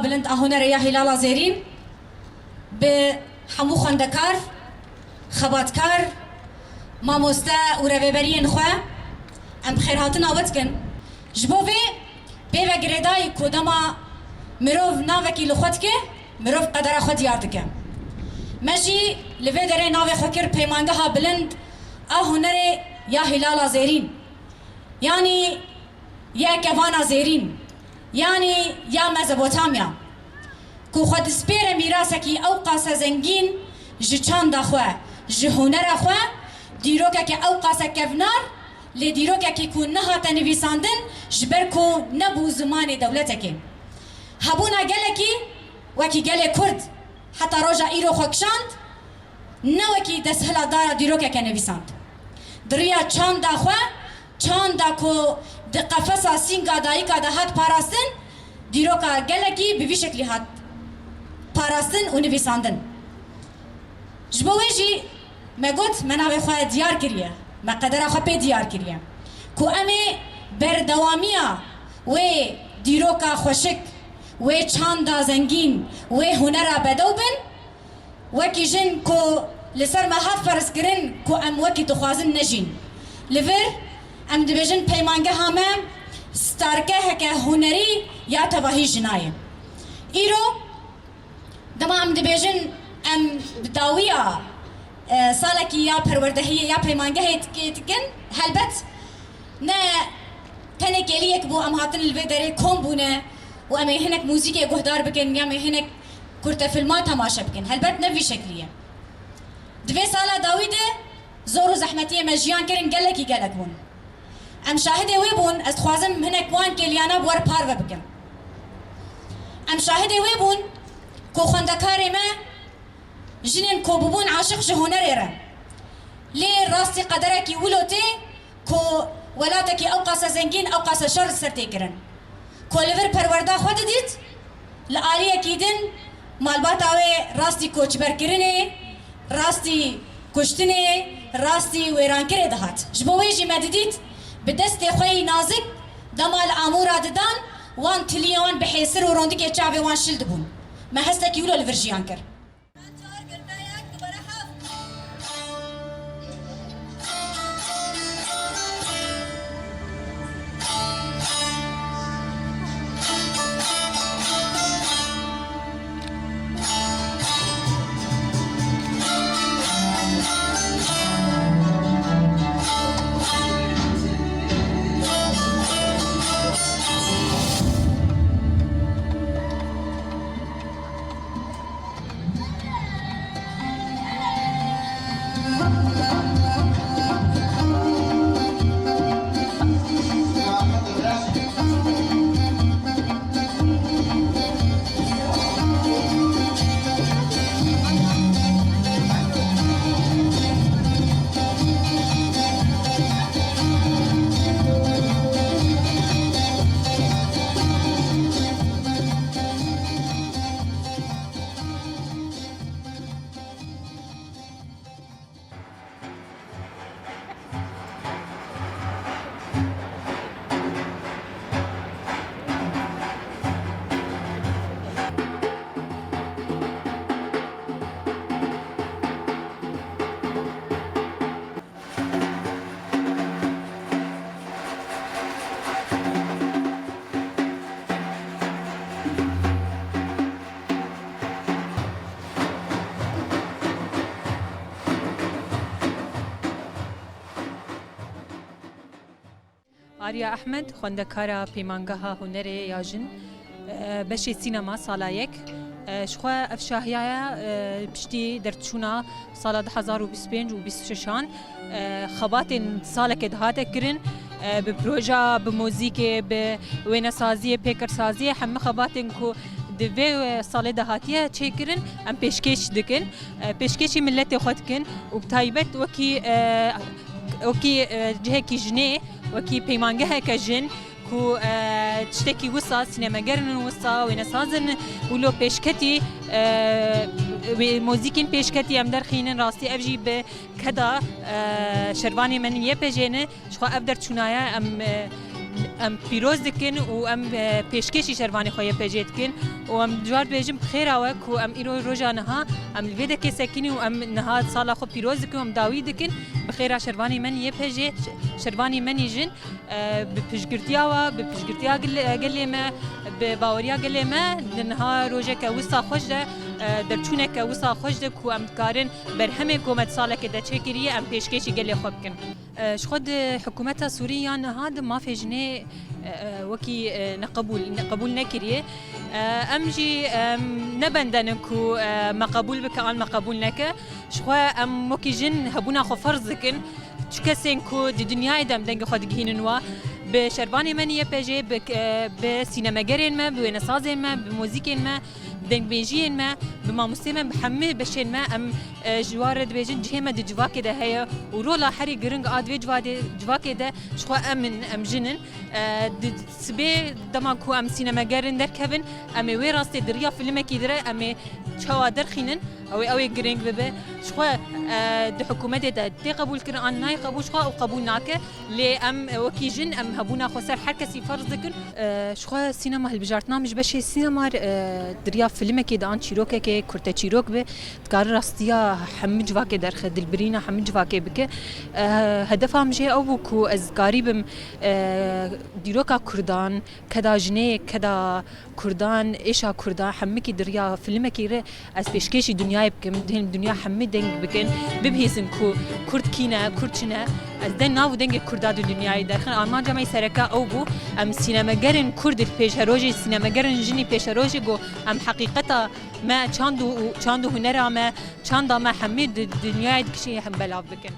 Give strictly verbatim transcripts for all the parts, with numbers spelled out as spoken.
Bilind a hunerê ya Hîlala Zêrîn bi hemû xwendekar, xebatkar, mamoste û revêberiyên xwe em xêrhatina we dikin. Ji bo vê pê ve girêdayî ku dema mirov navekî li xwe dike, mirov qedera xwe diyar dike. Me jî li vê derê navê xwe kir Peymangeha Bilind a Hunerê ya Hîlala Zêrîn. Yanî ya Kevana Zêrîn, yanî ya Mezopotamya, ku xwe dispêre mîrasekî ew qase zengîn ji çanda xwe, ji hunera xwe, dîrokeke ew qase kevnar, lê dîrokekî ku nehate nivîsandin, ji ber ku nebû zimanê dewletekê. Hebûna gelekî, wekî gelê Kurd, heta roja îro xwe kişand, ne wekî desthilatdara dîrokeke nivîsand. Di riya çanda xwe, çanda ku di qefesa sînga dayika de hat parastin, dîroka gelekî bi vî şeklî hat parastin û nivîsandin. Ji bo wê jî me got, me navê xwe diyar kiriye, me qedera xwe pê diyar kiriye, ku em ê berdewamiya wê dîroka xweşik, wê çanda zengîn, wê hunera bedew bin. Wekî jin ku li ser me hat ferz kirin ku em wekî dixwazin nejîn. Li vir em dibêjin peymangeha me stargeheke hunerî ya tevahî jina ye. Îro dema em dibêjin em bi dawiya, e, salekî ya perwerdehiyê ya peymangehê dike-, dikin, helbet ne tenê kêliyek bû em hatin li vê derê kom bûne û em ê hinek muzîkê guhdar bikin ya em ê hinek kurtefilma temaşe bikin. Helbet ne vî şeklî ye. Di vê sala dawî de zor û zehmetiyê me jiyan kirin gelekî gelek bûn. Em şahidê wê bûn, ez dixwazim hinek wan kêliyana bi we re parve bikim. Em şahidê wê bûn ku xwendekarê me jinên ku bûbûn aşiq ji hunerê re. Lê rastî qederekî wilo tê ku welatekî ew qase zengîn, ew qase şer li ser tê kirin. Ku li vir perwerda xwe didît, li aliyekî din malbata wê rastî koçberkirinê, rastî kuştinê, rastî wêrankirê dihat. Ji bo wê jî me didît, bi destê xwe yî nazik dema li amûra didan, wan tiliyê wan bi hêsir û rondikê çavê wan şil dibûn. Me hestekî wilo li vir jiyan kir. Arya Ehmed, xwendekara Peymangeha Hunerê ya Jin, e, beşê sînema sala yek. E, ji xwe ev şahiya ye, e, piştî derçûna sala du hazar û bîst û pênc û bîst û şeşan, e, xebatên saleke dihate kirin, e, bi proja, bi muzîkê, bi wênesaziyê, pêkirsaziyê, hemî xebatên ku di vê, e, salê de hatiye çêkirin, em pêşkêş dikin. E, pêşkêşî miletê xwe dikin û bi taybet wekî, e, wekî, e, cihekî jinê, wekî peymangeheke jin ku, e, tiştekî wisa, sînemegerên wisa, wênesazin wilo pêşketî, e, wê muzîkên pêşketî em derxînin, rastî ev jî bi keda, e, şervanê me yê pejê ne. Ji xwe ev derçûnaye em, e, Em pîroz dikin û em, e, pêşkêşî şervanê xwe Y P C'ê dikin û em cwar dibêjin bi xêra we ku em îro roja niha em li vê dekê sekinî û em niha sala xwe pîroz dikin û em dawî dikin. Bi xêra şervanê me Y P C'ê, şervanê me jin, e, bi piştgirtiya we, bi piştgirtiya gil-, gelê me, bi baweriya gelê me, di niha rojeke wisa xweş de, e, derçûneke wisa xweş de ku em dikarin berhemên ku me di salekê de çêkiriye, em pêşkêşî gelê xwe bikin. E, ji xwe di hikûmeta Sûrî ya niha di mafê jinê, e, e, wekî, e, neqebûl, ne-, qebûl nekiriye. E, em jî, em, ne bende ne ku, e, me qebûl bike an me qebûl neke. Ji xwe em wekî jin hebûna xwe ferz dikin. Çi kesên ku di dinyayê de em dengê xwe digihînin wa, bi şervanê me Y P C'ê, bi, e, bi sînemegerên me, bi wênesazên me, bi muzîkên me, bi dengbêjiyên me, bi mamostê me, bi hemî beşên me, em, e, ji wan re dibêjin cihê me di civakê de heye û rola herî giring a di vê civadê-, civakê de ji xwe em in, em jin in. E, di sibê dema ku em sînemegerin derkevin, em ê wê rastê di riya filmekî dire em ê çawa derxînin, ew ê, ew ê giring bibe. Ji xwe, e, di hikûmetê de tê qebûlkirin an nayê qebûl, ji xwe ew qebûl nake. Lê em, e, wekî jin, em hebûna xwe ser her kesî ferz dikin. E, ji xwe sînema hilbijartina min ji beşê sînema, e, di riya filmekê de an çîrokekê, kurteçîrok be, dikare rastiya hemû civakê derxe, dilbirîna hemû civakê bike. E, hedefa min jê ew bû ku ez karîbim, e, dîroka kurdan, keda jinê, keda kurdan, êşa kurdan, hemikî di riya filmekî re ez pêşkêşî dinyayê bikim, hên dinya hemî deng bikin, bibihîzin ku kurd kî ne, kurd çi ne. Ez deng nav û dengê kurda di dinyayê derxin. Armanca me sereke ew bû, em sînemegerên kurd li pêşerojê, sînemegerên jinî pêşerojê ku em heqîqeta me, çand û, çand û hunera me, çanda me hemî di dinyayê dikişî hem belav bikin.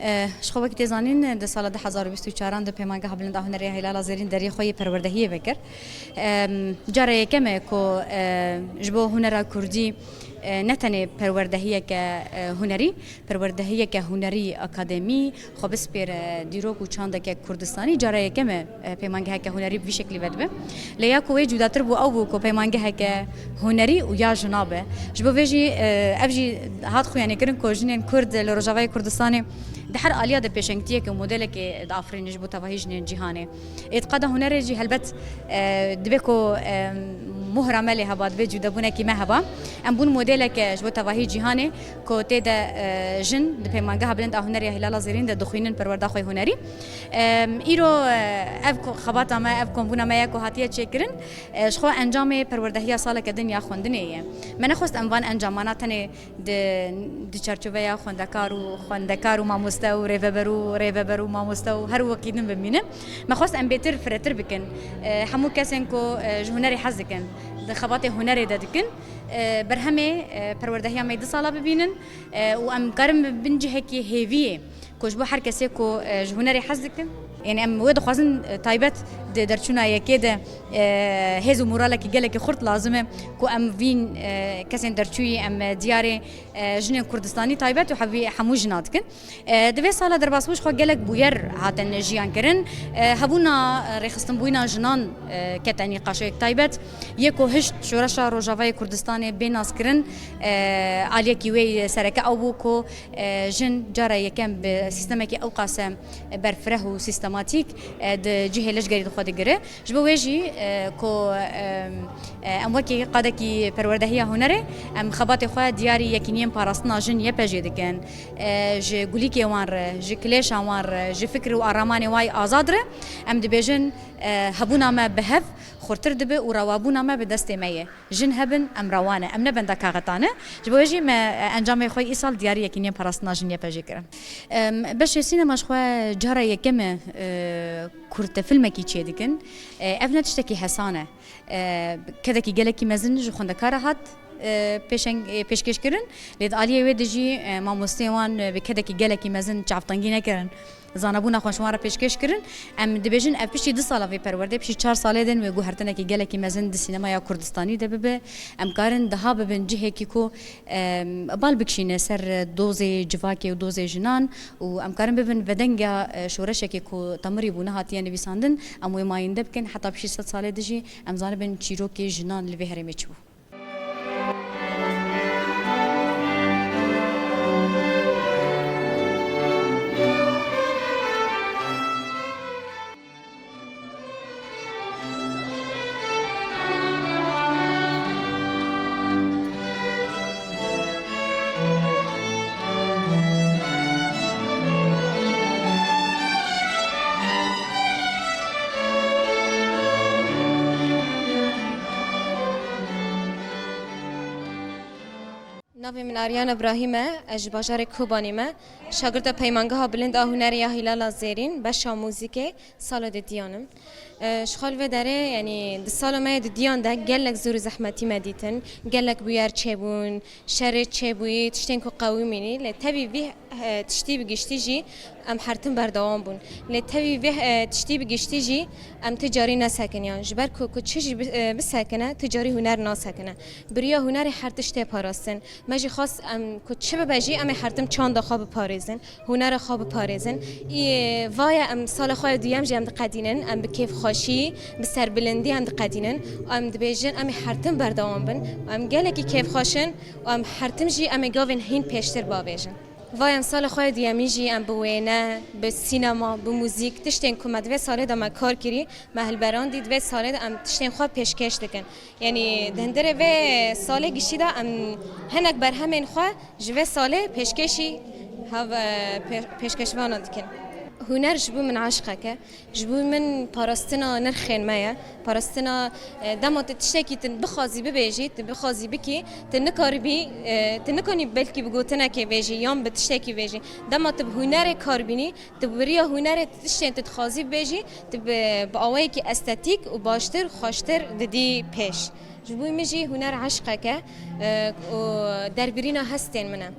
Eh, ji xwe wekî tê zanîn, di sala du hezar û bîst û çaran de Peymangeha Bilind a Hunerê ya Hîlala Zêrîn deriyê xwe yê perwerdehiyê vekir. Em, cara yekem e ku, eh, ji bo hunera kurdî, eh, ne tenê perwerdehiyeke, eh, hunerî, perwerdehiyeke hunerî akademî, xwe bispêre dîrok û çandeke Kurdistanî, cara yekem e, e, peymangeheke hunerî bi vî şeklî vedibe. Lê ya ku wê cudatir bû, ew bû ku peymangeheke hunerî û ya jina be. Ji bo vê jî, e, ev jî hat xuyanîkirin ku jinên Kurd li Rojavayê Kurdistanê di her aliya de pêşengtiyeke û modelekê diafirînin ji bo tevahî jinên cîhanê. Îtiqada hunerê jî helbet, e, dibe ku, e, Mohra me lê heba, divê cûdebûnekî me heba. Em bûn modeleke ji bo tevahî cîhanê ku tê de, e, jin di Peymangeha Bilind a Hunerê ya Hîlala Zêrîn de dixwînin perwerda xwe hunerî. Em, îro, e, ev ko-, xebata me, ev kombûna me ye ku hatiye çêkirin, e, ji xwe encamê perwerdehiya saleke din ya xwendinê ye. Me nexwest em van encamana tenê di, di çarçoveya xwendekar û xwendekar û mamoste û rêveber û rêveber û mamoste û her wekî din bimînin. Me xwest em bêtir firehtir bikin. E, hemû kesên ku, e, ji hunerê hez dikin, di xebatê hunerê de dikin, e, berhemê, e, perwerdehiya me du sala bibînin, e, û em karin bi bin cihekî hêviyê ku ji bo her kesê ku, e, ji hunerê hez dikin. Yanî em wê dixwazin, e, taybet di derçûna yekê de, e, hêz û moralekî gelekî xurt lazim e ku em vîn, e, kesên derçûyî em, e, diyarê, e, jinên Kurdistanî taybet û hevî hemû jina dikin. E, di vê sala derbasbû ji xwe gelek bûyer hatin jiyan kirin. E, hebûna, e, rêxistinbûyîna jinan, e, kete nîqaşek taybet. Yê ku hişt şoreşa Rojavayê Kurdistanê bê naskirin, e, aliyekî wê sereke ew bû ku, e, jin cara yekem bi sîstemekî ewqase berfireh û sîstematîk, e, di cihê leşgerî de xwe digire. Ji bo wê jî, e, ku, e, e, em wekî qadekî perwerdehiya hunerê, em xebatê xwe diyarî yekîniyên parastina jin Y P J dikin. E, ji gulîkê wan re, ji kilêşa wan re, ji fikir û aramanê way azad re, em dibêjin, e, hebûna me bi hev xurtir dibe û rewabûna me bi destê me ye. Jin hebin, em rewa ne. Em ne benda kaxeta ne. Ji bo wê jî me, e, encamê xwe îsal diyarî yekîniyên parastina jin Y P J kirin. Em, beşê sînema ji xwe cara yekem e, e, kurtefilmekî çêdikin. E, ev ne tiştekî hesan e. E, kedekî gelekî mezin ji xwendekara hat, e, pêşeng-, e, pêşkêş kirin. Lê di aliyê wê de jî, e, mamosteyên wan, e, bi kedekî gelekî mezin çavtengî nekirin. Zanebûna xwe ji wan re pêşkêş kirin. Em dibêjin ev piştî du sala vê perwerdê, piştî çar salê din wê guhertinekî gelekî mezin di sînemaya Kurdistanî de bibe. Em karin daha bibin cihekî ku, em, bal bikişîne ser dozê civakê û dozê jinan û em karin bibin vedenga, e, şoreşekê ku temirî bû nehatiye nivîsandin, em wê mayînde bikin. Heta piştî sed salê de jî em zanibin çîrokê jinan li vê herêmê çi bû. Navê min Aryana Brahîm e, ez ji bajarê Kobanê me. Şagirta Peymangeha Bilind a Hunerê ya Hîlala Zêrîn, beşa muzîkê, salo de diyan im. E, ji xwe li vê derê, yanî di sala me yê di diyan de gelek zor û zehmetî me dîtin, gelek bûyer çêbûn, şerê çêbûyî, tiştên ku qewimînî, lê tevî vî, e, tiştî bi giştî jî em her tim berdewam bûn. Lê tevî vê, e, tiştî bi giştî jî em ti carî nesekiniyan. Ji ber ku, ku çi jî bi-, e, bisekine, ti carî huner nasekine. Bi riya hunerê her tişt tê parastin. Me jî xwest em ku çi bibe jî em ê her tim çanda xwe biparêzin, hunera xwe biparêzin. Î, vaye em sala xwe ya duyem jî em diqedînin, em bi kêfxweşî, bi serbilindî em diqedînin. Em dibêjin em ê her tim berdewam bin. Em gelekî kêfxweş in û em her tim jî em ê gavên hîn pêştir bavêjin. Vaye em sala xwe ya duyemî jî em bi wêne, bi sînema, bi muzîk, tiştên ku me di vê salê de me kar kirî, me hilberandî, di vê salê de em tiştên xwe pêşkêş dikin. Yanî di hundirê vê salê giştî de em hinek berhemên xwe ji vê salê pêşkêşî hev-, e, pê-, pêşkêşvana dikin. Huner ji bo min eşqek e, ji bo min parastina nirxên me ye. Parastina, e, dema tu tiştekî tu bixwazî bibêjî, tu bixwazî bikî, tu nikaribî, e, tu nikanî belkî bi gotinekê bêjî yan bi tiştekî bêjî. Dema tu bi hunerê kar bînî, tu bi riya hunerê tiştên tu dixwazî bibêjî, tu bi, bi awayekî estetîk û baştir, xweştir didî pêş. Ji bo min jî huner eşqek e, e, û derbirîna hestên min e.